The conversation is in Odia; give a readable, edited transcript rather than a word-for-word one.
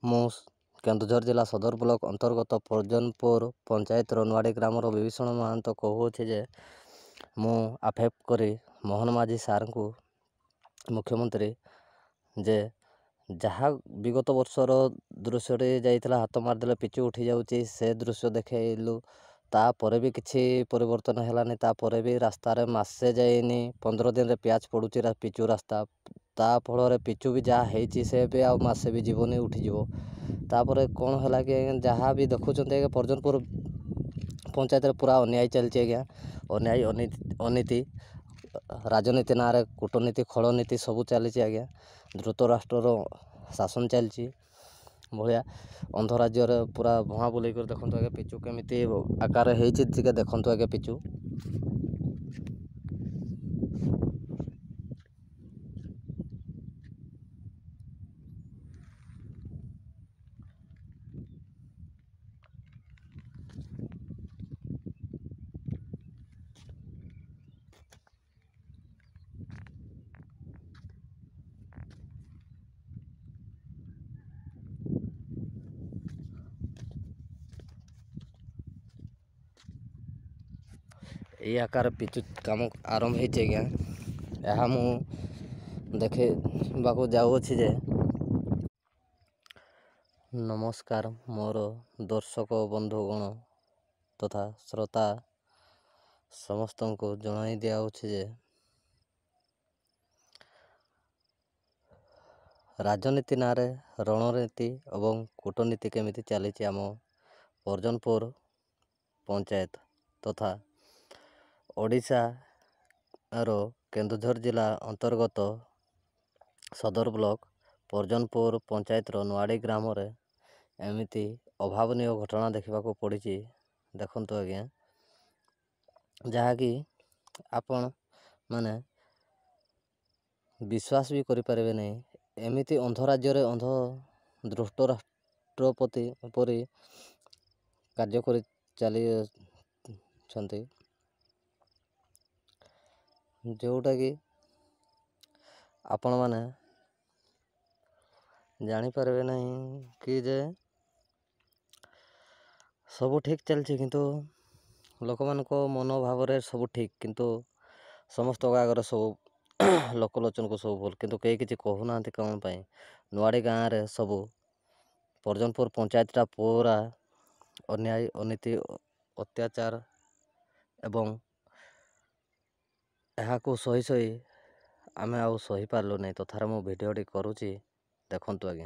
ମୁଁ କେନ୍ଦୁଝର ଜିଲ୍ଲା ସଦର ବ୍ଲକ ଅନ୍ତର୍ଗତ ପର୍ଜନପୁର ପଞ୍ଚାୟତର ନୂଆଡ଼ି ଗ୍ରାମର ବିଭୀଷଣ ମହାନ୍ତ କହୁଅଛି ଯେ ମୁଁ ଆକ୍ଷେପ କରି ମୋହନ ମାଝୀ ସାର୍ଙ୍କୁ ମୁଖ୍ୟମନ୍ତ୍ରୀ ଯେ ଯାହା ବିଗତ ବର୍ଷର ଦୃଶ୍ୟରେ ଯାଇଥିଲା, ହାତ ମାରିଦେଲେ ପିଚୁ ଉଠିଯାଉଛି, ସେ ଦୃଶ୍ୟ ଦେଖାଇଲୁ। ତାପରେ ବି କିଛି ପରିବର୍ତ୍ତନ ହେଲାନି। ତାପରେ ବି ରାସ୍ତାରେ ମାସେ ଯାଇନି, 15 ଦିନରେ ପ୍ୟାଚ୍ ପଡ଼ୁଛି ପିଚୁ ରାସ୍ତା। ତା ଫଳରେ ପିଚୁ ବି ଯାହା ହେଇଛି ସେ ବି ଆଉ ମାସେ ବି ଯିବନି, ଉଠିଯିବ। ତାପରେ କ'ଣ ହେଲା କି ଆଜ୍ଞା, ଯାହା ବି ଦେଖୁଛନ୍ତି ଆଜ୍ଞା, ପର୍ଜନପୁର ପଞ୍ଚାୟତରେ ପୁରା ଅନ୍ୟାୟ ଚାଲିଛି ଆଜ୍ଞା। ଅନ୍ୟାୟ, ଅନୀତି, ରାଜନୀତି ନାଁରେ କୂଟନୀତି, ଖଳନୀତି ସବୁ ଚାଲିଛି ଆଜ୍ଞା। ଦ୍ରୁତ ରାଷ୍ଟ୍ରର ଶାସନ ଚାଲିଛି ଭଳିଆ ଅନ୍ଧ ରାଜ୍ୟରେ ପୁରା ଭୁଆଁ ବୁଲେଇ କରି। ଦେଖନ୍ତୁ ଆଜ୍ଞା, ପିଚୁ କେମିତି ଆକାର ହେଇଛି, ଟିକେ ଦେଖନ୍ତୁ ଆଜ୍ଞା ପିଚୁ। ଏଇ ଆକାର ପିଚୁ କାମ ଆରମ୍ଭ ହେଇଛି ଆଜ୍ଞା। ଏହା ମୁଁ ଦେଖେଇବାକୁ ଯାଉଅଛି ଯେ ନମସ୍କାର ମୋର ଦର୍ଶକ ବନ୍ଧୁଗଣ ତଥା ଶ୍ରୋତା ସମସ୍ତଙ୍କୁ ଜଣାଇ ଦିଆଯାଉଛି ଯେ ରାଜନୀତି ନାଁରେ ରଣନୀତି ଏବଂ କୂଟନୀତି କେମିତି ଚାଲିଛି ଆମ ପର୍ଜନପୁର ପଞ୍ଚାୟତ ତଥା ଓଡ଼ିଶାର କେନ୍ଦୁଝର ଜିଲ୍ଲା ଅନ୍ତର୍ଗତ ସଦର ବ୍ଲକ ପର୍ଜନପୁର ପଞ୍ଚାୟତର ନୂଆଡ଼ି ଗ୍ରାମରେ ଏମିତି ଅଭାବନୀୟ ଘଟଣା ଦେଖିବାକୁ ପଡ଼ିଛି। ଦେଖନ୍ତୁ ଆଜ୍ଞା, ଯାହାକି ଆପଣ ମାନେ ବିଶ୍ୱାସ ବି କରିପାରିବେ ନାହିଁ। ଏମିତି ଅନ୍ଧ ରାଜ୍ୟରେ ଅନ୍ଧ ଦୃଷ୍ଟ ରାଷ୍ଟ୍ରପତି ପରି କାର୍ଯ୍ୟ କରି ଚାଲିଛନ୍ତି, ଯେଉଁଟାକି ଆପଣମାନେ ଜାଣିପାରିବେ ନାହିଁ କି ଯେ ସବୁ ଠିକ୍ ଚାଲିଛି, କିନ୍ତୁ ଲୋକମାନଙ୍କ ମନୋଭାବରେ ସବୁ ଠିକ୍, କିନ୍ତୁ ସମସ୍ତଙ୍କ ଆଗରେ ସବୁ ଲୋକଲୋଚନକୁ ସବୁ ଭୁଲ, କିନ୍ତୁ କେହି କିଛି କହୁନାହାନ୍ତି କ'ଣ ପାଇଁ? ନୂଆଡ଼ି ଗାଁରେ ସବୁ ପର୍ଜନପୁର ପଞ୍ଚାୟତଟା ପୁରା ଅନ୍ୟାୟ, ଅନୀତି, ଅତ୍ୟାଚାର ଏବଂ ଏହାକୁ ସହି ସହି ଆମେ ଆଉ ସହିପାରିଲୁ ନାହିଁ। ତଥାପି ମୁଁ ଭିଡ଼ିଓଟି କରୁଛି, ଦେଖନ୍ତୁ ଆଜ୍ଞା।